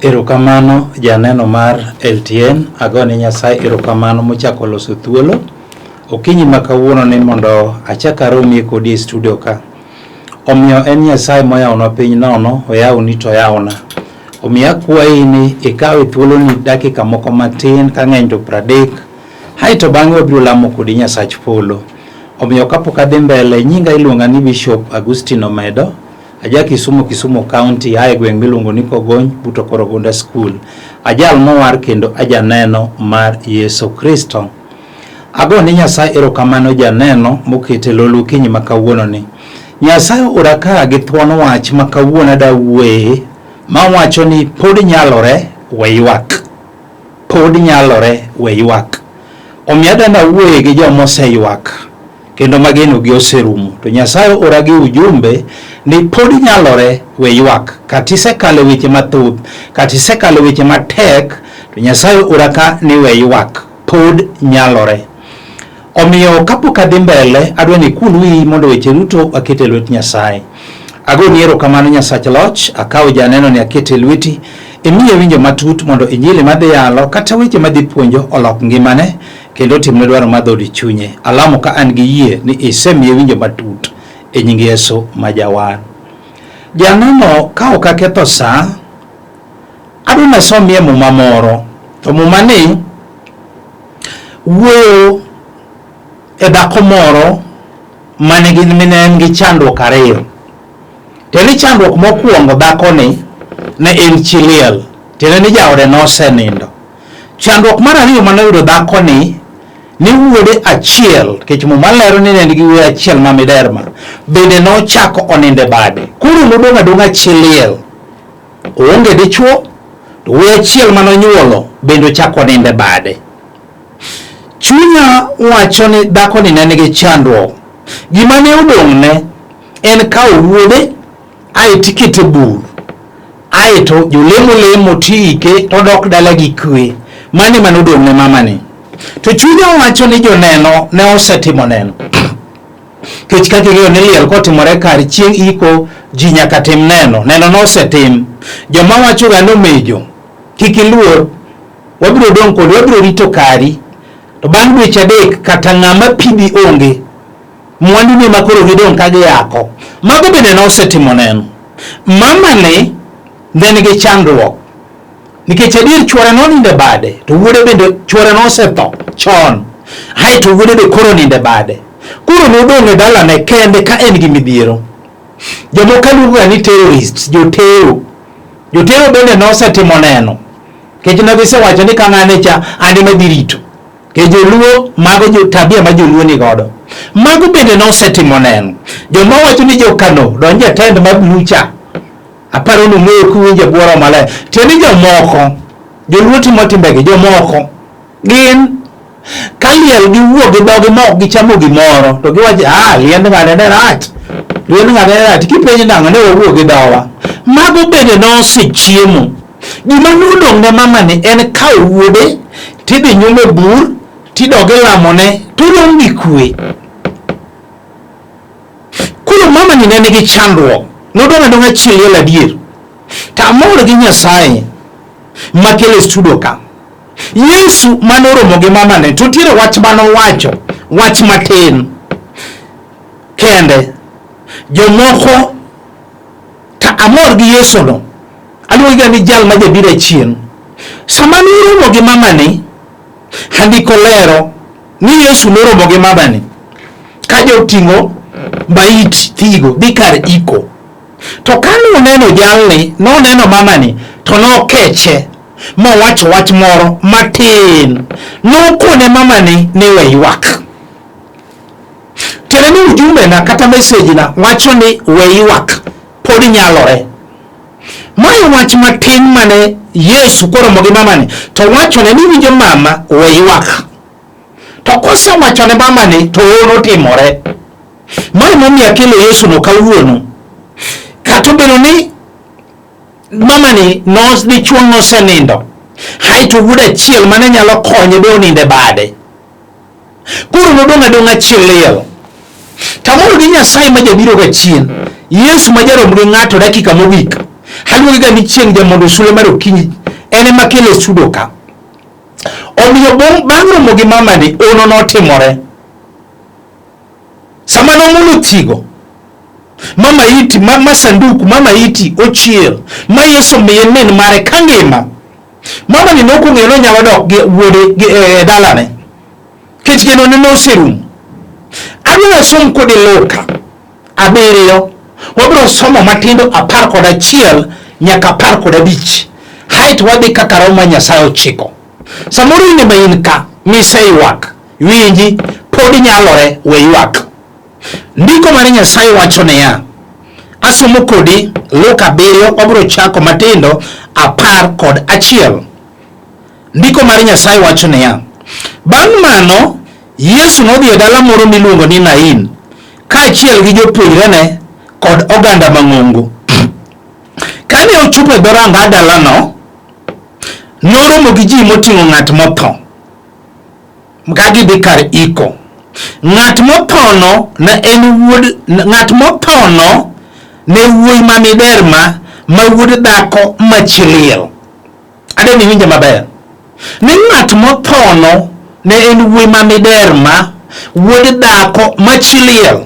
Erokamano janeno mar LTN, agone Nyasaye erokamano mochako loso thuolo okinyi ma kawuono ni mondo achak aromie kodi e studio ka. Omiyo en Nyasaye moyawonwa piny nono, oyawoni to oyawona. Omiyo akwayi ni ikawe thuoloni dakika moko matin ka ng'eny to 30, aeto bang'e wabiro lamo kodi Nyasach polo. Omiyo kapok adhi mbele, nyinga iluonga ni Bishop Agustino Omedo, aja Kisumu, Kisumu County, ae gweng' miluongo ni Kogony, but Okorogonda School. Ajal mowar kendo ajaneno mar Yesu Kristo. Ago ni Nyasaye erokamano janeno mokete lolu okinyi ma kawuono ni. Nyasaye ora ka gi thuon wach ma kawuono ada wuoye ma wacho ni pod nyalore we ywak. Pod nyalore we ywak. Omiyo adwa nawuoye gi joma oseywak kendo ma genogi oserumo. To Nyasaye ora gi ujumbe ni pod nyalore we ywak. Kata isekalo weche mathoth, kata isekalo weche matek, to Nyasaye ora ka ni we ywak. Pod nyalore. Omiyo kapok adhi mbele, adwa ni ikul wiyi mondo weche duto aket e lwet Nyasaye. Agoni erokamano Nyasach loch, akawo janeno ni akete e lweti, imiye winjo matut mondo injili madhi yalo kata weche madhi puonjo olok ngimane kendo otimne dwaro mar dhood chunye. Alamo ka an gi yie ni isemiye winjo matut e nying Yesu ma Jawar. Janeno ka ok aketho sa, adwa nasomie muma moro, to muma ni wuoyo e dhako moro mane gin mine en gi chandruok ariyo. Tiende ni chandruok mokwongo dhakoni ne en chi liel, tiende ni jaode nosenindo. Chandruok mar ariyo mane oyudo dhakoni ni wuode achiel, nikech Muma lero ni ne en gi wuoyi achiel ma miderma, bende nochako onindo e bade. Koro nodong' adong'a chi liel, oonge dichuo, to wuoyi achiel mane onyuolo bende ochako onindo e bade. Chunya wacho ni dhakoni ne nigi chandruok. Gima ne odong'ne en kawo wuode ae tikete bur aeto jolemo lemo tiike to odok dala gi kwe. Mano ema nodong' ne mamani. To chunya wacho ni joneno ne osetimo neno. Kech kaka ing'eyo ni liel kotimore kar chieng' iko ji nyaka tim neno. Neno nosetim. Joma wachoga ni omejo kik iluor wabiro dong' kodi wabiro rito kari. To bang' dweche adek kata ng'ama pidhi onge. Mwandu ne ma koro gidong' ka giyako. Mago bende nosetimo neno. Mama ni ne nigi chandruok. Nikech adier chuore nonindo e bade, to wuode bende chuore nosetho chon. Aeto wuode be koro nindo e bade. Koro nodong' e dalane kende ka en gi midhiero. Jomoko luongo ni terrorists, jotero. Jotero bende nosetimo neno. Nikech ne gisewacho ni ka ng'ane cha an ema adhi rito. Ke joluo mago jo tabia ma joluo ni godo. Mago bende nosetimo neno. Joma wacho ni jokano donj e tend ma blue cha. Aparo ni ung'eyo kuwinjo e bworo maler. Tiende ni jomoko joluo timo timbegi jomoko gin ka liel giwuok gi dhogi ma ok gichamo gimoro to giwacho ah liend ng'ane ne rach liend ng'ane ne rach kipenjo nang'o ne wawuok gi dhowa. Mago bende nosechiemo. Gima nodong' ne mamani en kawo wuode tidhi nyume bur tidog ilamone to odong' gi kwe. Koro mamani ne nigi chandruok, nodong' adong'a chi liel adier. To amor gi Nyasaye makele studio ka. Yesu mane oromo gi mamane to nitiere wach manowacho, wach matin kende. Jomoko to amor gi Yesu no. Aluonge ni jal ma jabiro achien. Sama noromo gi mamani, andiko lero ni Yesu noromo gi mamani ka joting'o maiti thigo dhi kar iko. To ka noneno jalni, noneno mamani, to nokeche mowacho wach moro matin. Nokone mamani ni we ywak. Tiende ni ujumbe na kata message na wacho ni we ywak pod nyalore. Mae wach matin mane Yesu koromo gi mamani to wachone ni winjo mama we ywak. To kosewachone mamani to hono timore. Mae momiyo akelo Yesu no kawuono. Kata obedo ni mamani dichuo nosenindo, haeto wuode achiel mane nyalo konye be onindo e bade. Koro nodong' adong'a chi liel. Tamoro gi Nyasaye ma jabiro ga chien. Yesu ma jarom gi ng'ato dakika mogik. Aluonge ga ni chieng' jamondo sule mar okinyi en ema kele studio ka. Omiyo bang' romo gi mamani ono notimore. Sama nomulo thigo ma maiti ma sanduku ma maiti ochier ma Yesu miye min mare ka ngima. Mama ni nok ong'eyo ni onyalo dok gi wuode gi e dalane. Kech geno ne noserumo. Adwa nasom kodi Luka 7, wabiro somo matindo 11 nyaka 15. Haeto wadhi kaka Roho mar Nyasaye ochiko. Samoro in ema in ka miseywak, winji, pod nyalore we ywak. Ndiko mar Nyasaye wacho niya, asomo kodi Luka 7, wabiro chako matindo 11. Ndiko mar Nyasaye wacho niya, bang' mano Yesu nodhi e dala moro miluongo ni Nain, kaachiel gi jopuonjrene kod oganda mang'ongo. Kane ochopo e dhoranga dalano, noromo gi ji moting'o ng'at motho ka gidhi kar iko. Ng'at mothono ne en wuod ng'at mothono ne wuoyi ma miderma ma wuod dhako ma chi liel. Adwa ni iwinja maber. Ni ng'at mothono ne en wuoyi ma miderma wuod dhako ma chi liel.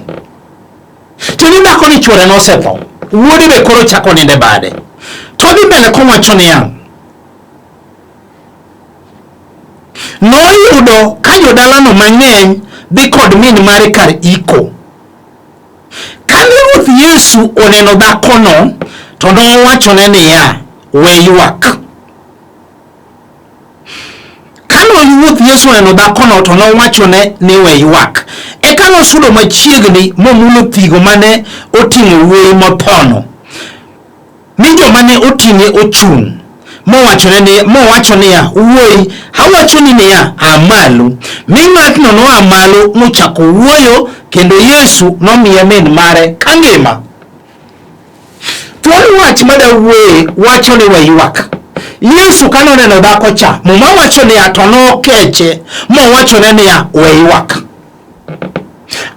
To ni dhako ni chwore nosetho, wuode be koro chako nindo e bade. To odhi mbele kowacho niya, noyudo ka jodalano mang'eny dhi kod min mare kar iko. Kane Ruoth Yesu oneno dhakono, to nowachone niya, we ywak. Kane Ruoth Yesu oneno dhakono to nowachone ni we ywak. Eka nosudo machiegni momulo thigo mane oting'o wuoyi mothono. Mi joma ne oting'e ochung' mowachone ni mowacho niya, wuoyi, awachoni niya, aa malo. Mi ng'atno noa malo mochako wuoyo, kendo Yesu nomiye min mare ka ngima. Thuon wach madawuoye wacho ni we ywak. Yesu ka noneno dhako cha, Muma wacho niya, to nokeche mowachone niya, we ywak.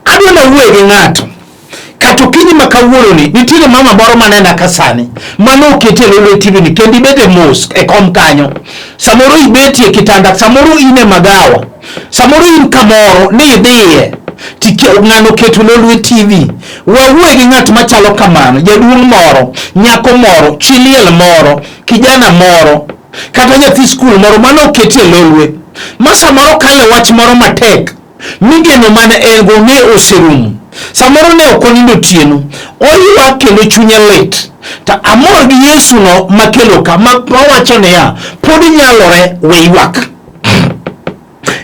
Adwa nawuoye gi ng'ato kata okinyi ma kawuononi nitiere mama moro manena ka sani mano oketi e Lolwe TV ni kendo ibet e mos e kom kanyo samoro ibetie kitanda samoro in e magawa samoro in kamoro ni idhiye ng'ano oketo Lolwe TV wawuoye gi ng'at machalo kamano jaduong' moro nyako moro chi liel moro kijana moro kata nyathi skul moro mano oketi e Lolwe ma samoro kale wach moro matek mi geno mane en go ne oserumo. Samoro ne ok onindo otieno, oywak kendo chunye lit. To amor gi Yesu no makelo ka mawacho niya, pod nyalore we ywak.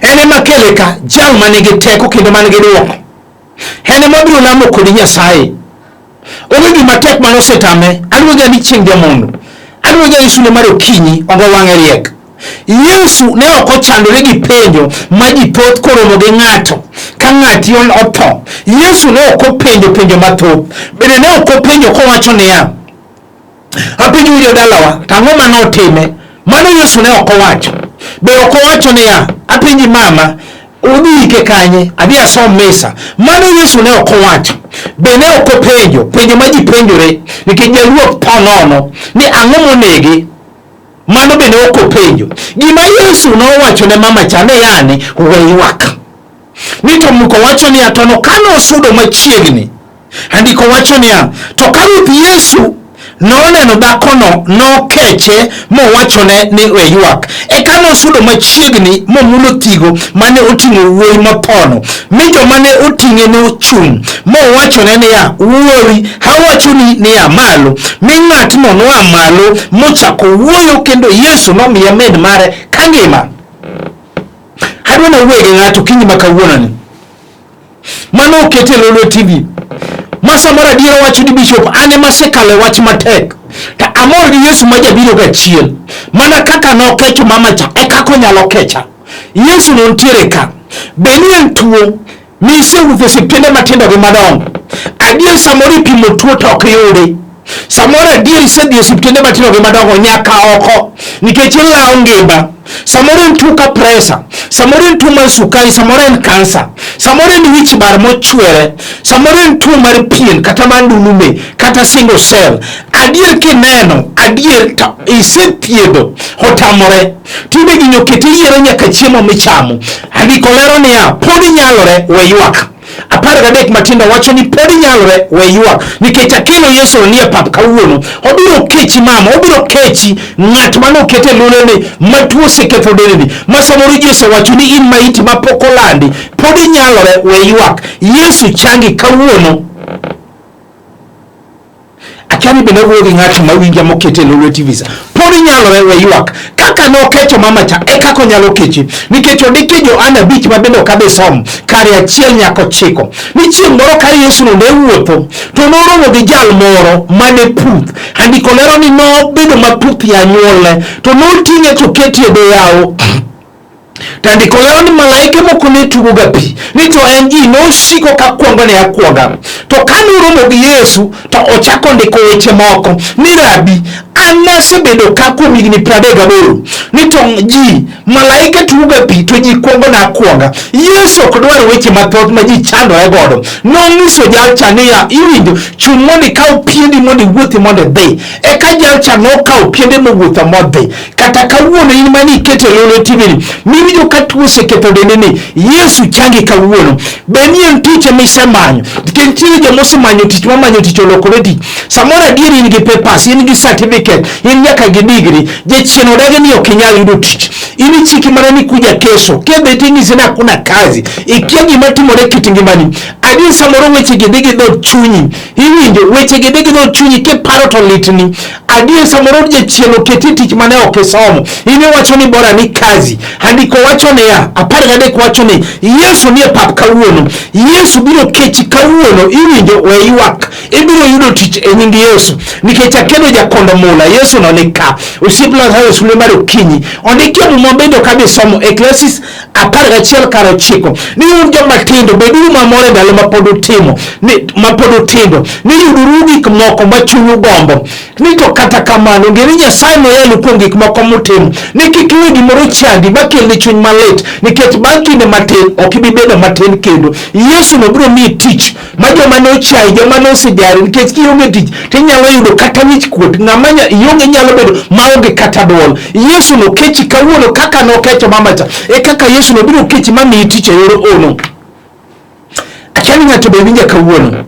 En ema kele ka, jal ma nigi teko kendo man gi dwoko. En ema obiro lamo kodi Nyasaye. Onge gima tek mane osetame. Aluonge ni chieng' jamondo. Aluonge ni sule mar okinyi, ongo wang'e riek. Yesu ne ok ochandore gi penjo ma ji thoth koromo gi ng'ato ka ng'ati otho. Yesu ne ok openjo penjo mathoth. Bende ne ok openjo kowacho niya, apenjo jodalawa, to ang'o mane otime? Mano Yesu ne ok owacho. Be ok owacho niya, apenji mama, udhi ike kanye? Adhi asom misa. Mano Yesu ne ok owacho. Be ne ok openjo penjo ma ji penjore nikech jaluo tho nono ni ang'o monege? Mano be ne ok openjo. Gima Yesu nowacho ne mama cha ni yani we ywak. Ni to Muko wacho niya to no kane osudo machiegni, andiko wacho niya to ka Ruoth Yesu noneno dhakono nokeche mowachone ni we ywak. Eka nosudo machiegni momulo thigo mane oting'o wuoyi mothono, mi joma ne oting'e nochung' mowachone niya, wuowi, awachoni niya, malo. Mi ng'atno noa malo mochako wuoyo, kendo Yesu nomiye min mare ka ngima. Adwa nawuoye gi ng'ato kinyi ma kawuononi mano okete Lolwe TV ma samoro adiera wacho ni bishop an ema asekalo e wach matek to amor gi Yesu ma jabiro ga chien mana kaka nokecho mama cha e kaka onyalo kecha. Yesu no nitiere ka be ni en tuo misewuotho e osiptende matindo gi madongo adier samoro ipimo tuo to ok yudi. Samoro adier isedhi e osiptende matindo gi madongo nyaka oko nikech ilawo ngima. Samoro en tuo ka presa, samoro en tuo mar sukari, samoro en kansa, samoro en wich bar mochwere, samoro en tuo mar pien kata mar ndulume kata single cell. Adier kineno, adier to isethiedho otamore. Tinde gini okete yiero nyaka chiemo michamo. Andiko lero niya, pod nyalore we ywak. 13 matindo wacho ni pod nyalore we ywak nikech akelo Yesu nie pap kawuono. Obiro kechi mama, obiro kechi ng'at mane oket e lweteni ma tuo oseketho dendeni, ma samoro ji osewacho ni in maiti ma pok olandi. Pod nyalore we ywak. Yesu changi kawuono. Akia ni bende awuoyo gi ng'ato ma winja mokete e Lolwe TV sa. Pod nyalore we ywak. Kaka nokecho mama cha e kaka onyalo kechi. Nikech ondiki Johana 5 ma bende ok adhi som kare 1 nyaka 9. Ni chieng' moro ka Yesu no ne wuotho to noromo gi jal moro mane puth. Andiko lero ni nobedo maputh ya anyuolne to noting'e to keti e dho yawo. To andiko lero ni malaike moko ne tugo ga pi ni to en ji nosiko ka kwongo ne akwonga. To ka noromo gi Yesu to ochako ndiko weche moko ni rabi an nasebedo ka kuom higni 38 ni to ji malaike tugo ga pi to ji kwongo na akwonga. Yesu ok dwar weche mathoth ma ji chandore godo. Nong'iso jalcha niya, iwinjo, chung' mondo ikaw piendi mondo iwuothi mondo idhi. Eka jalcha nokawo piende mowuotho modhi. Kata kawuono in mane iketo e Lolwe TV ni, miwinjo ka tuo oseketho dendi ni, Yesu changi kawuono. Be ni en tich ema isemanyo? Nikech nitiere joma osemanyo tich mamanyo tich olokore tich. Samoro adier in gi papers, in gi certificate, in nyaka gi degree. Jachien odagi ni ok inyal yudo tich. In ichiki mana ni kuja kesho. Kidhi ting'isi ni hakuna kazi. Ikia gima timore e kit ngimani. Adier samoro weche gi dhi gi dhood chunyi. Iwinjo weche gi dhi gi dhood chunyi kiparo to litni. Adier samoro jachien oketi tich mane ok isomo. In iwacho ni bora ni kazi. Andiko wacho niya, 13 wacho ni Yesu nie pap kawuono. Yesu biro kechi kawuono. Iwinjo we ywak. Ibiro yudo tich e nying Yesu. Nikech akedo jakondo mula, Yesu no ni ka. Osiep Lazaro sule mar okinyi. Ondiki e Muma bende ok adhi somo Ecclesiastes 11 kar 9 ni un joma tindo beduru mamor e ndalo mapod utimo ni mapod utindo ni yuduru gik moko ma chunyu gombo ni to kata kamano ng'e ni Nyasaye noyalu kuom gik moko mutimo ni kik iwe gimoro chandi makelni chuny malit nikech bang' kinde matin ok ibi bedo matin kendo. Yesu no biro miyi tich ma joma ne ochayi, joma ne osejari, nikech kionge tich tinyalo yudo kata wich kuot. Ng'ama ionge nyalo bedo maonge kata duol. Yesu nokechi kawuono kaka nokecho mama cha, e kaka Yesu no biro kechi mamiyi tich e yor ono. Akia ni ng'ato be winja kawuono.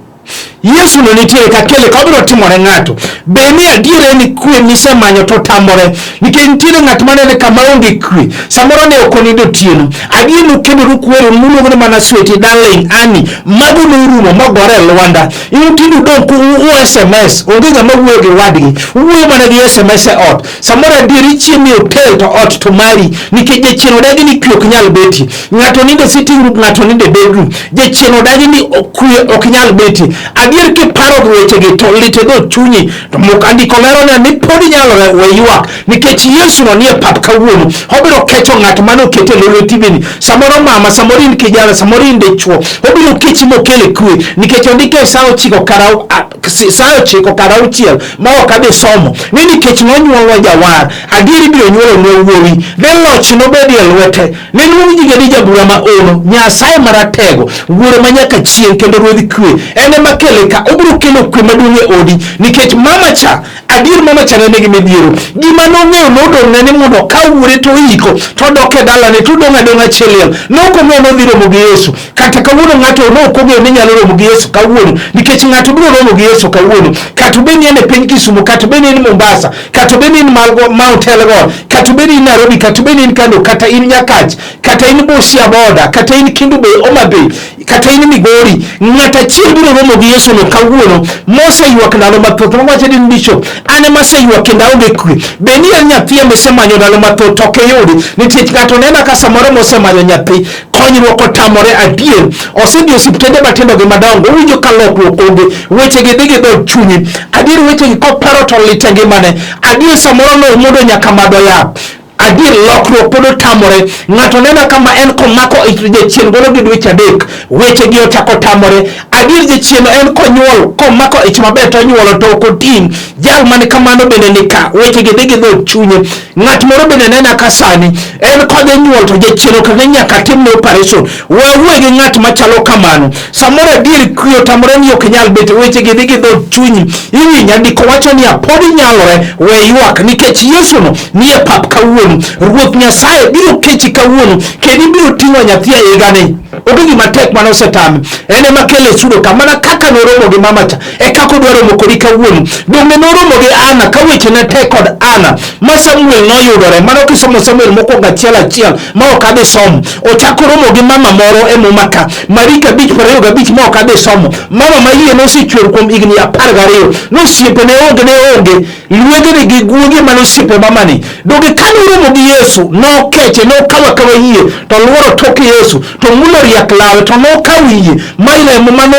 Yesu no nitiere ka kele ka obiro timore ng'ato. Be ni adier en kwe misemanyo to tamore. Nikech nitiere ng'at manene kama onge kwe. Samoro ne ok onindo otieno. Adier nukendoru kwero muluongo ni mana sweetie darling Annie. Mago norumo mogore e lwanda. In tinde udong' ku u SMS. Onge ng'ama wuoyo gi wadgi. Uwuoyo mana gi SMS e ot. Samoro adier ichiemo e hotel to ot to mari. Nikech jachien odagi ni kwe ok nyal betie. Ng'ato nindo sitting room, ng'ato nindo e bedroom. Jachien odagi ni kwe ok nyal betie. Adier kiparo wechegi to lit e dho chunyi. To mok andiko lero ne ni pod nyalore we ywak nikech Yesu no nie pap kawuono. Obiro kecho ng'at mane okete e Lolwe TV ni. Samoro mama, samoro in kijana, samoro in dichuo. Obiro kechi mokel kwe nikech ondike e saa 9 kar saa 9 kar 6 ma ok adhi somo ni nikech nonyuolwa jawar. Adier ibiro nyuolonwa wuowi. Ne loch nobedi e lwete. Ne luong nyinge ni jabura ma ono, Nyasaye maratego, Wuoro ma nyaka chieng' kendo Ruodh kwe. En ema kele ka, obiro kelo kwe maduong' e odi nikech mama cha, adier mama cha ne nigi midhiero. Gima nong'eyo nodong'ne ni mondo okaw wuore to oiko, to odok e dalane to odong' adong'a chi liel. Nok ong'eyo nodhi romo gi Yesu. Kata kawuono ng'ato nok ong'eyo ni nyalo romo gi Yesu kawuono nikech ng'ato biro romo gi Yesu kawuono. Kata obed ni en e piny Kisumu, kata obed ni en Mombasa, kata obed ni in Mount Elgon, kata obed ni in Nairobi, kata obed ni in Kano, kata in Nyakach, kata in Busia boda, kata in Kendu Bay, Homa Bay, kata in Migori, ng'at achiel biro romo gi Yesu no kawuono moseywak ndalo mathoth mawacho ni bishop, an ema aseywak kendo aonge kwe. Be ni en nyathi ema isemanyo ndalo mathoth to ok iyudi, nikech ng'ato nena ka samoro mosemanyo nyathi konyruok otamore adier, osedhi e osiptende matindo gi madongo, owinjo ka lokruok onge, weche gi dhi gi dhood chunye. Adier weche gi koparo to lit e ngimane. Adier samoro nomudo nyaka madho yath. Adier lokruok pod otamore. Ng'ato neno kama en komako ich to jachien golo gi dweche adek, weche gi ochako tamore. Adier jachien en konyuol komako ich maber to onyuolo to ok oting'. Jal man kamano bende ni ka, weche gi dhi gi dhood chunye. Ng'at moro bende nena ka sani en kodhi nyuol to jachien okane nyaka timne operation. Wawuoye gi ng'at machalo kamano. Samoro adier kwe otamore ni ok nyal bet, weche gi dhi gi dhood chunyi. Iwinja ndiko wacho niya pod nyalore, we ywak nikech Yesu no nie pap kawuono. Ruoth Nyasaye biro kechi kawuono kendo ibiro ting'o nyathi e higani. Onge gima tek mane osetame. En ema kele sudo ka mana kaka noromo gi mama cha e kaka odwa romo kodi kawuono. Donge noromo gi Ana ka weche ne tek kod Ana ma Samuel noyudore. Mano kisomo Samuel mokwongo achiel achiel ma ok adhi somo. Ochako romo gi mama moro e muma ka Mariko 5:25 ma ok adhi somo. Mama ma iye nosechwer kuom higni 12. Nosiepe ne onge ne onge. Lwengni gi guogi mane osiepe mamani. Donge kane oromo gi Yesu nokeche nokawo akawa yie to luoro tok Yesu to mulo riak lawe to nokawo yie ma remo mane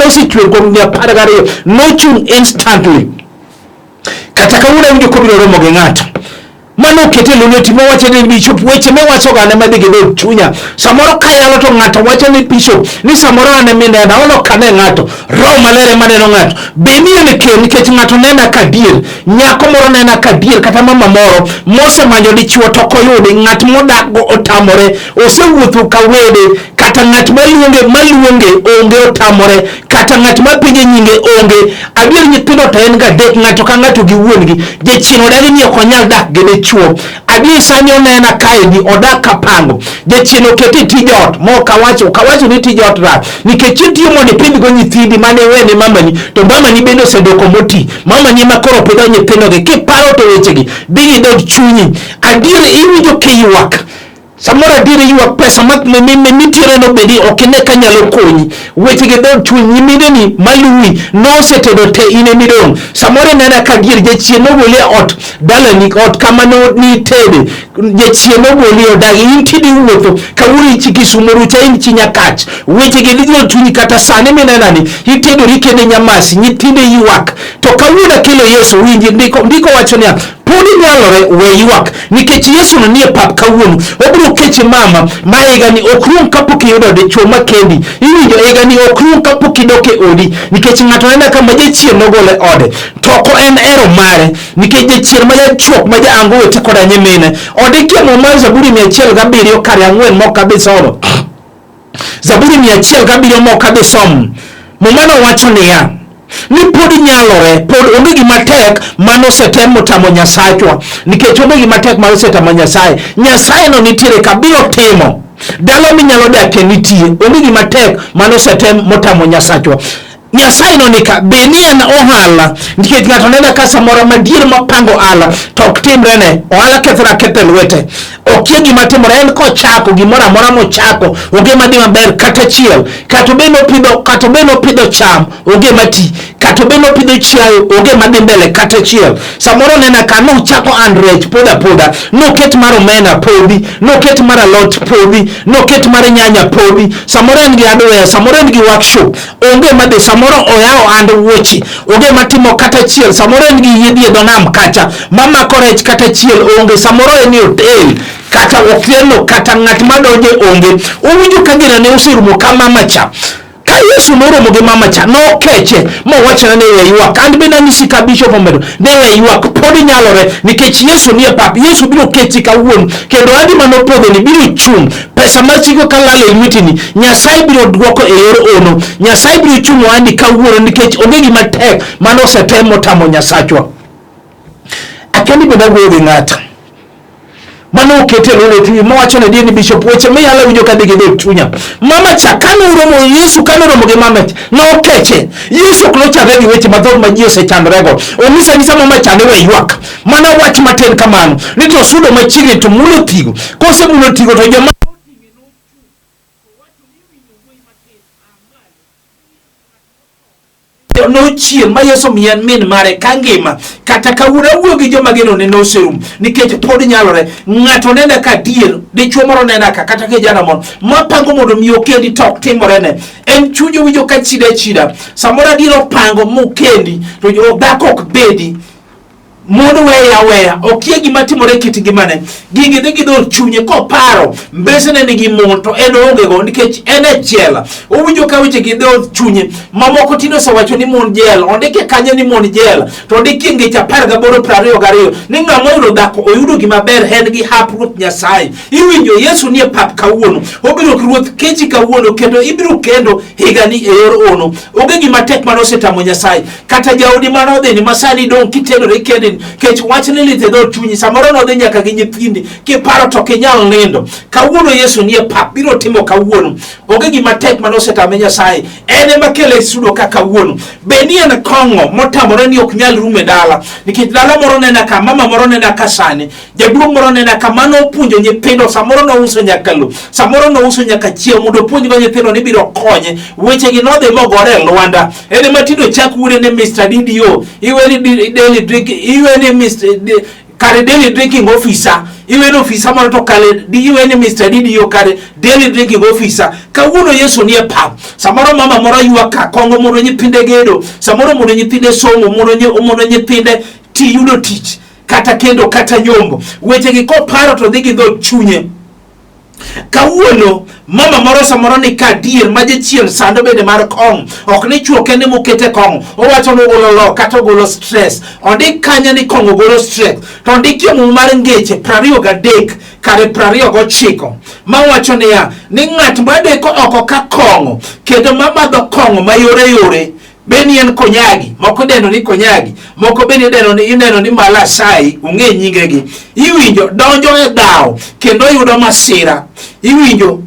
osechwer kuom higni 12 nochung' instantly. Kata kawuono awinjo kobiro romo gi ng'ato mano okete lweti mowacho ni bishop weche miwacho ga ne madhi gi dhood chunya samoro kayalo to ng'ato wacho ni bishop ni samoro an eminena ono ok ane ng'ato roho maler ema neno ng'ato be miyo ni kel nikech ng'ato nena ka dier nyako moro nena ka dier kata mama moro mosemanyo dichuo to ok oyudi ng'at modakgo otamore osewuotho ka wede kata ng'at maluonge maluonge onge otamore kata ng'at mapenje nyinge onge adier nyithindo to en ga dek ng'ato ka ng'ato gi wuon-gi jachien odagi ni ok onyal dak gi dichuo adier sani onena kaendi odak kapango jachien okete tij ot ma ok awacho ok awacho ni tij ot rach nikech itiyo mondo ipidhgo nyithindi mane iwene mamani to mamani bende osedoko moti mamani ema koro pidho nyithindogi kiparo to wechegi dhi gi dhood chunyi adier iwinjo kiywak Samoro adier ywak pesa mitiere no bedi ok ine ka nyalo konyi. Weche gi dhood chuny nyimineni maluwi nosetedo te in emidong'. Samoro inena ka adier jachien nogoli e ot dalani ot kama nitede. Jachien nogoli odagi in tinde iwuotho kawuono in chi Kisumo rucha in chi Nyakach. Weche gi dhi dhood chunyi kata sani minenani itedori kende nyamasi nyithinde ywak. To kawuono akelo Yesu winji ndiko wacho niya pod nyalore we ywak nikech Yesu no nie pap kawuono obiro kechi mama ma higani ok rum kapok iyudo dichuo ma kendi iwinjo higani ok rum kapok idok e odi nikech ng'ato neno ka ma jachien nogole ode to ok en ero mare nikech jachien ma jachuok ma ja anguwete koda nyimine ondikie muma Zaburi 107 kare 4 mok adhi somo Zaburi 107 mok adhi somo muma no wacho niya ni pod nyalore pod onge gima tek mane osetem motamo Nyasachwa nikech onge gima tek mane osetamo Nyasaye. Nyasaye no nitiere ka biro timo dala minyalo dakie nitie onge gima tek mane osetem motamo Nyasachwa. Nyasaye no nika be ni en ohala nikech ng'ato neno ka samoro madier mopango ohala to ok timre ne ohala kethore aketha e lwete okia gima timore en kochako gimoro amora mochako onge madhi maber kata achiel kata obed nopidho kata obed nopidho cham onge mati kata obed nopidho chiayo onge madhi mbele kata achiel samoro nena ka nochako and rech podho apodha noket mar omena podhi noket mar alot podhi noket mar nyanya podhi samoro en gi hardware samoro en gi workshop onge madhi samoro oyawo and wuoche onge matimo kata achiel samoro en gi yiedhi e dho nam kacha mamako rech kata achiel onge samoro en e hotel kata okelno kata ng'at madonje onge owinjo ka gina ne oserumo ka mama cha ka Yesu noromo gi mama cha nokeche mowachone ni we ywak an bende anyisi ka bishop omedo ni we ywak pod nyalore nikech Yesu nie pap Yesu biro kechi kawuono kendo adi manopodho ni biro chung' pesa ma siko ka lal e lwetini Nyasaye biro duoko e yor ono Nyasaye biro chungo andi kawuono nikech onge gima tek mane osetem motamo Nyasachwa akia ni bende awuoyo gi ng'ato mane okete lwete TV mowacho ne ni bishop weche miyalo winjo ka dhi gi dhood chunya mama cha kane oromo Yesu kane oromo gi mama cha nokeche Yesu ok nochakre gi weche mathoth ma ji osechandorego onyisa anyisa mama cha ni we ywak mana wach matin kamano ni to osudo machiegni to mulo tigo kosemulo tigo to joma nochier ma Yesu omiye min mare ka ngima kata kawuono awuoyo gi joma geno ne noserum nikech pod nyalore ng'ato nena ka dier dichuo moro nena ka kata kijana moro mapango mondo mi okendi to ok timore ne en chunye winjo ka chida chida samoro adier opango mokendi to dhako ok bedi Mon weye aweya, okia gima timore e kit ngimane. Gigi dhi gi dhood chunye koparo mbesene nigi mon to en oonge go nikech en e jela. Owinjo ka weche gi dhood chunye. Mamoko tinde osewacho ni mon jela, ondike kanyo ni mon jela, to ondikie ngeche 18 22 ni ng'ama oyudo dhako oyudo gima ber en gi hap Ruoth Nyasaye. Iwinjo Yesu nie pap kawuono, obiro Ruoth kechi kawuono kendo ibiro kendo higani e yor ono. Onge gima tek mane osetamo Nyasaye. Kata jaodi mane odhi ni masani dong' kitenore kendi nikech wachni lit e dhood chunyi, samoro nodhi nyaka gi nyithindi, kiparo to ok inyal nindo. Kawuono Yesu nie pap, biro timo kawuono. Onge gima tek mane osetame Nyasaye, en ema kele e studio ka kawuono. Be ni en kong'o motamore ni ok nyal rumo e dala, nikech dala moro nena ka, mama moro nena ka sani, jaduong' moro nena ka mano opuonjo nyithindo, samoro nouso nyaka lo, samoro nouso nyaka chiemo mondo opuonjgo nyithindo ni biro konye. Wechegi nodhi mogore e lwanda. En ema tinde ochak wuode ni Mr. DDO, iwe ni daily drink, iwe ni Mr. D, kare daily drinking officer, iwe ni ofisa moro to kare iwe ni Mr. DDO kare daily drinking officer. Kawuono Yesu nie pap. Samoro mama moro ywak ka kong'o mondo nyithinde gedo, samoro mondo nyithinde somo, mondo nyithinde ti yudo tich kata kendo kata nyombo. Wechegi koparo to dhi gi dho chunye. Kawuono mama moro samoro ni ka adier ma jachien sando bende mar kong', ok ni chuo kende mokete kong', owacho ni ogolo lo kata ogolo stress. Ondik kanyo ni kong' ogolo stress, to ondik e Muma mar Ngeche 23 kare 29 mawacho niya ni ng'at madeko oko ka kong'o kendo mamadho kong'o mayore yore, beni en konyagi, moko idendo ni konyagi, moko bende idendo ni ineno ni malasai, ung'e nyingegi. Iwinjo donjo e dhawo kendo yudo masira. Iwinjo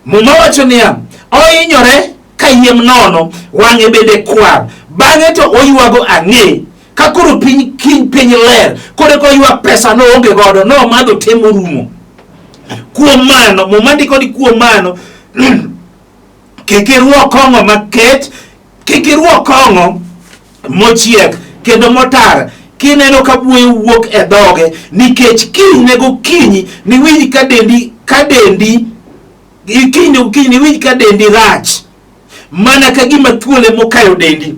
Muma wacho niya, ohinyore kayiem nono, wang'e bende kwar, bang'e to oywago ang'e. Ka koro piny kiny piny ler, koro eka oywak pesa noonge godo, nomadho te morumo. Kuom mano, Muma ndiko ni kuom mano kik irwak kong'o maket, kik irwak kong'o mochiek kendo motar kineno ka buoyo wuok e dhoge, nikech kinyne gokinyi niwinj ka dendi, ka dendi kinyne gokinyi niwinj ka dendi rach mana ka gima thuol ema okayo dendi.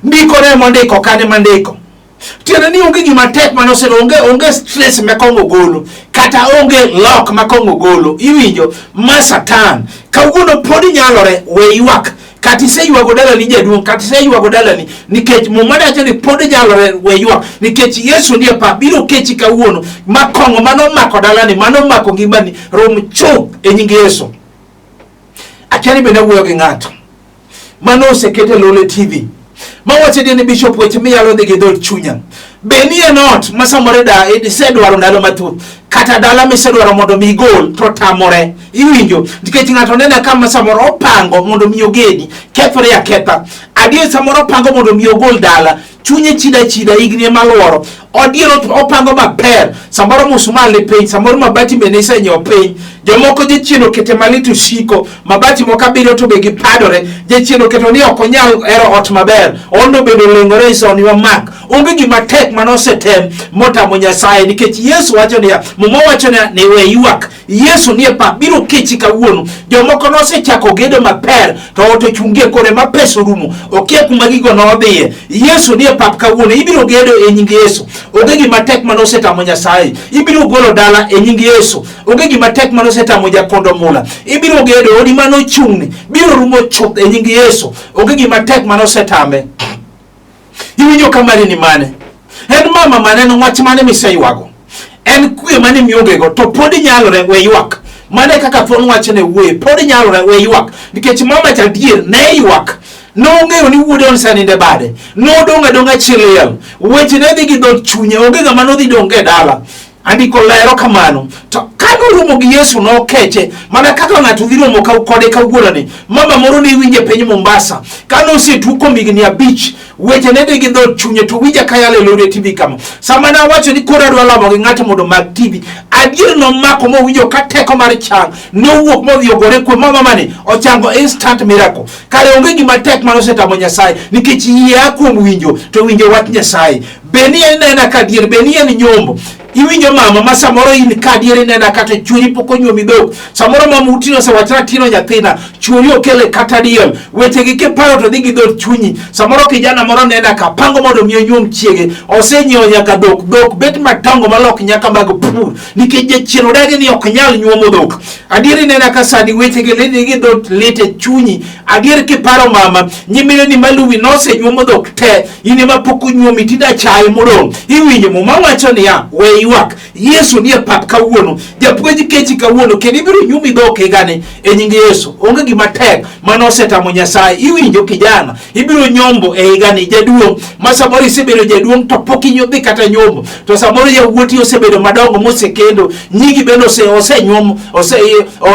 Ndiko ne mondiko kane mandiko tiende ni onge gima tek mane osero, onge stress ma kong'o golo kata onge lok ma kong'o golo. Iwinjo ma Satan kawuono pod nyalore, we ywak kata iseywago dalani jaduong', kata iseywago dalani, nikech Muma wacho ni pod nyalore, we ywak nikech Yesu nie pap biro kechi kawuono ma kong'o mane omako dalani, mane omako ngimani rum chuth e nying Yesu. Akia ni bende awuoyo gi ng'ato mano oseket e Lolwe TV mawacho ni Bishop weche miyalo dhi gi dhood chunya. Be ni en ot ma samoro da isedwaro ndalo mathoth, kata dala misedwaro mondo mi igol to tamore. Iwinjo nikech ng'ato nena kama samoro opango mondo mi ogedi, kethore aketha. Adier samoro opango mondo mi ogol dala, chunye chida chida higni ema luoro. Adier opango maber, samoro musmal ni piny, samoro mabati bende isenyiewo piny. Jomoko jachien okete malit osiko, mabati moko abiriyo to be gipadore. Jachien oketo ni ok onyal hero ot maber, ondo bende oleng'ore isoni wamak. Onge gima tek mane osetem motamo Nyasaye, nikech Yesu wacho niya, Muma wacho niya, ni we ywak. Yesu nie pap biro kechi kawuono. Jomoko nosechako gedo maber to ot ochungie kore ma pesa orumo, okia kuma gigo nodhiye. Yesu nie pap kawuono, ibiro gedo e nying Yesu. Onge gima tek mane osetamo Nyasaye. Ibiro golo dala e nying Yesu. Onge gima tek mane osetamo Jakondo Mula. Ibiro gedo odi mane ochung'ni, biro rumo chuth e nying Yesu. Onge gima tek mane osetame. Iwinjo ka mari ni mane? En mama mane, en wach mane miseywago? En kwe mane miongego to pod nyalore, we ywak. Mane kaka thuon wach ne wuoye, pod nyalore, we ywak. Nikech mama cha adier ne ywak. Nong'eyo ni wuode osenindo e bade. Nodong' adong'a chi liel. Weche ne dhi gi dhood chunye, onge ng'ama nodhi dong' e dala. Andiko lero kamano. To ka noromo gi Yesu nokeche, mana kaka ng'ato dhi romo kode kawuononi. Mama moro ne iwinjo e piny Mombasa, ka nosetuo kuom higni 5, weche ne dhi gi dhood chunye, to winja ka yalo e Lolwe TV kama. Sama nawacho ni koro adwa lamo gi ng'ato mondo omak TV, adier nomako mowinjo ka teko mar chang nowuok modhi ogore kuom mama mani, ochango instant miracle. Kare onge gima tek mane osetamo Nyasaye, nikech yie a kuom winjo, to winjo wach Nyasaye. Be ni inena ka adier, be ni en nyombo. Iwinjo mama ma samoro in ka adier inena kata chuori pok onyuomi dhok. Samoro mama utino osewacho ratiro nyathina, chuori okele kata diel. Wechegi kiparo to dhi gi dhood chunyi. Samoro kijana moro nena ka pango mondo mi onyuom chiege, osenyiewo nyaka dhok. Dhok bet madongo malok nyaka mag pur nikech jachien odagi ni ok nyal nyuomo dhok. Adier inena ka sani wechegi dhi gi dhood lit e chunyi. Adier kiparo mama, nyimineni maluwi nosenyuomo dhok te, in ema pok onyuomi tinde achaye modong'. Iwinjo Muma wacho niya, we ywak. Yesu nie pap kawuono, japuonj kechi kawuono, kendo ibiro nyuomi dhok higani e nying Yesu. Onge gima tek mane osetamo Nyasaye. Iwinjo kijana, ibiro nyombo e higani jaduong' ma samoro isebedo jaduong' to pok inyodhi kata nyombo, to samoro yawuoti osebedo madongo mosekendo, nyigi bende osenyuom,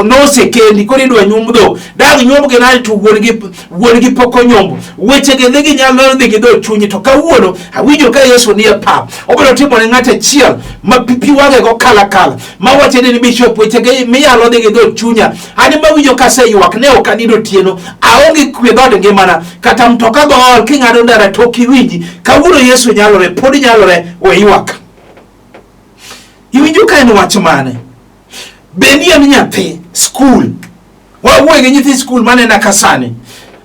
nosekendi, koro idwa nyuom dhok. Dang' nyuomgi nade to wuon gi pok onyombo. Wechegi dhi gi nyalo dhi gi dho chunyi to kawuono awinjo ka Yesu nie pap. Obiro timo ne ng'ato achiel ma pi wang'e go kala kala. Ma wacho ni bishop wechegi miyalo dhi gi dho chunya. An ema awinjo ka aseywak ne ok anindo otieno. Aonge kwe dhood ngimana. Kata mtoka go ol king'ado ndara to ok iwinji. Kawuono Yesu nyalore, pod nyalore, we ywak. Iwinjo ka en wach mane? Be ni en nyathi skul Wawuoye gi nyithi skul manena ka sani.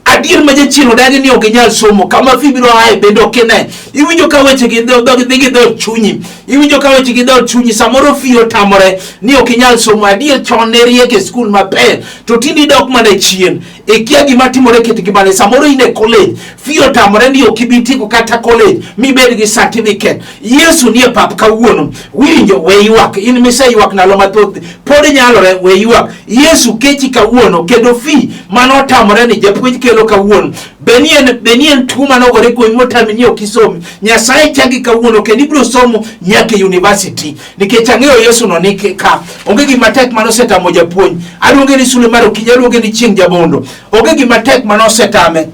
Adier ma jachien odagi ni ok inyal somo, kama fi biro aye bende ok ine. Iwinjo ka weche gi dho dhi gi dho chunyi. Iwinjo ka weche gi dho chunyi, samoro fi otamore ni ok inyal somo. Adier chon ne riek e skul maber, to tinde idok mana chien. Ikia gima timore kit ngimani. Samoro in e college, fi otamore ni ok ibi tieko kata college mibed gi certificate. Yesu nie pap kawuono. Winjo, we ywak. In miseywak ndalo mathoth, pod nyalore, we ywak. Yesu kechi kawuono kendo fi mane otamore ni japuonj kelo kawuono. Be ni en, be ni en tuo mane ogore kuomi motami ni ok isom. Nyasaye changi kawuono kendo ibiro somo nyaka e university. Nikech ang'eyo Yesu no ni ka. Onge gima tek mane osetamo japuonj. Aluonge ni sule mar okinyi, aluonge ni chieng' jabondo. Onge gima tek mane osetame.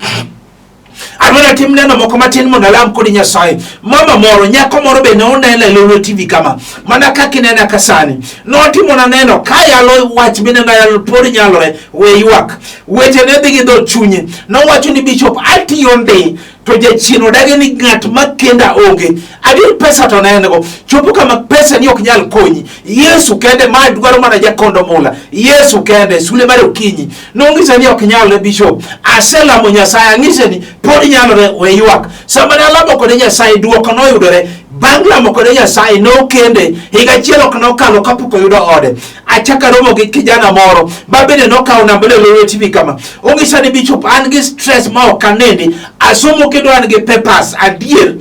Adwaro atim neno moko matin mondo alam kod Nyasaye. Mama moro, nyako moro be ne onena e Lolwe TV kama. Mana kaka inena ka sani. Notimona neno ka yalo wach mineno yalo pod nyalore, we ywak. Weche ne dhi gi dho chunye. Nowacho ni Bishop atiyo ndi to jachien odagi ni ng'at ma kenda onge. Adier pesa to ne en go. Chopo kama pesa ni ok nyal konyi. Yesu kende ma dwaro mana jakondo mula. Yesu kende sule mar okinyi. Nong'isa ni ok nyalre bishop. Aselamo Nyasaye ang'ise ni pod nyalore we ywak. Sama ne alamo kode Nyasaye duoko noyudore. Bang' lamo kode Nyasaye nokende higa achiel ok nokalo kapok oyudo ode. Achako aromo gi kijana moro ma bende nokawo namba ne Lolwe TV kama. Ong'isa ni bishop an gi stress ma ok anindi. Asomo kendo an gi papers adier.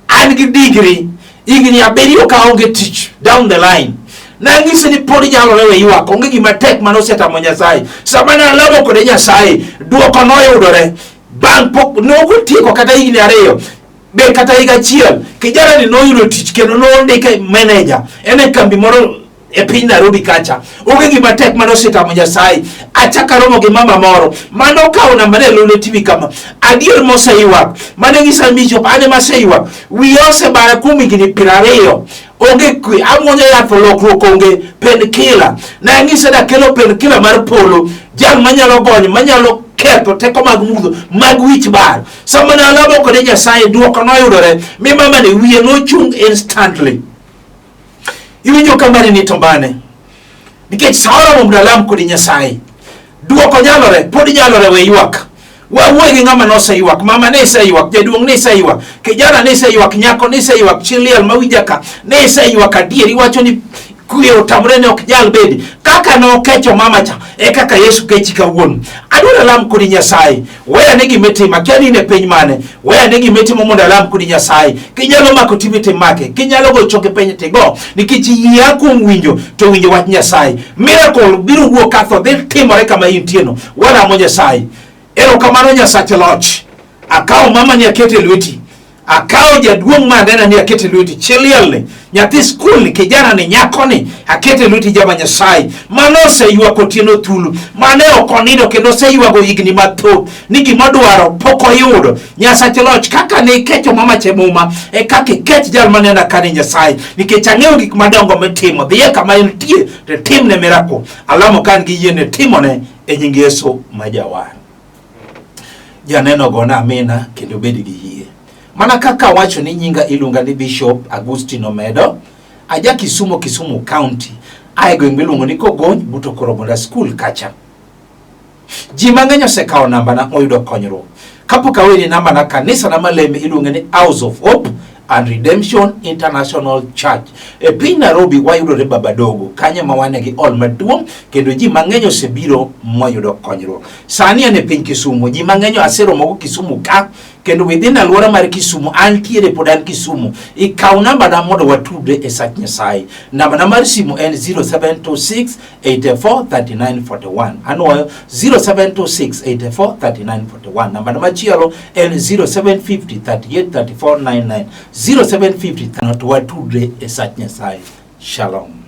An gi degree higni abiriyo ka onge tich down the line nang'ise ni pod nyalore we ywak onge gima tek mane osetamo Nyasaye sama ne alamo kode Nyasaye duoko noyudore bang' pok nokotieko kata higni ariyo be kata higa achiel kijana ni noyudo tich kendo nondike manager en e kambi moro e piny Nairobi kacha. Onge gima tek mane osetamo Nyasaye. Achako aromo gi mama moro mane okawo namba ne Lolwe TV kama. Adier moseywak. Mane nyisa ni Bishop an ema aseywak. Wiya osebara kuom higni 20. Onge kwe. Amuonyo yath to lokruok onge. Painkiller. Ne anyise ni akelo painkiller mar polo. Jal manyalo gonyo, manyalo ketho teko mag mudho, mag wich bar. Sama ne alamo kode Nyasaye, duoko noyudore. Mi mama ni wiye nochung' instantly. Iwinjo ka mari ni to mane? Nikech sa oromo mondo alam kodi Nyasaye. Duoko nyalore, pod nyalore we ywak. Wawuoye gi ng'ama noseywak, mama ne iseywak, jaduong' ne iseywak, kijana ne iseywak, nyako ne iseywak, chi liel mawinja ka ne iseywak adier, iwacho ni kwe otamre ne ok nyal bedi. Kaka nokecho mama cha, e kaka Yesu kechi kawuono. Adwaro alam kodi Nyasaye. Weya ne gima itimo, akia ni in e piny mane. Weya ne gima itimo mondo alam kodi Nyasaye. Kinyalo mako TV to imake, kinyalo go choke piny to igo, nikech yie a kuom winjo to winjo wach Nyasaye. Miracle biro wuok ka tho dhi timore kama intie no. Walamo Nyasaye. Erokamano Nyasach loch. Akawo mama ni aketo e lweti. Akawo jaduong' ma anena ni aketo e lweti, chi liel ni, nyathi skul ni, kijana ni, nyako ni, aketo e lweti jama Nyasaye. Mano oseywak otieno thulu, mane ok onindo kendo oseywago higni mathoth ni gima odwaro pok oyudo. Nyasach loch, kaka ne ikecho mama che muma, e kaka ikech jal manena ka ni Nyasaye, nikech ang'eyo gik madongo mitimo. Dhiye kama entie to itimne miracle. Alamo ka an gi yie ni timone e nying Yesu ma Jawar. Janeno gona amina kendo bed gi yie. Mana kaka awacho ni nyinga iluonga ni Bishop Agustino Omedo, aja Kisumo, Kisumu County, ae gweng' miluongo ni Kogony, but Okoromonda School kacha. Ji mang'eny osekawo nambana moyudo konyruok. Kapok aweni nambana, kanisa na maleme iluonge ni House of Hope and Redemption International Church. E piny Nairobi wayudore Babadogo, kanyo ma wane gi hall maduong' kendo ji mang'eny osebiro moyudo konyruok. Sani an e piny Kisumu, ji mang'eny aseromogo Kisumu ka kendo within alwora mar Kisumu antiere pod an Kisumu. Ikaw nambana mondo watudre e sach Nyasaye. Nambana mar simu en 0726 84 39 41. Anwoyo 0726 84 39 41. Nambana machielo en 0750 38 34 99. 0750 to watudre e sach Nyasaye. Shalom.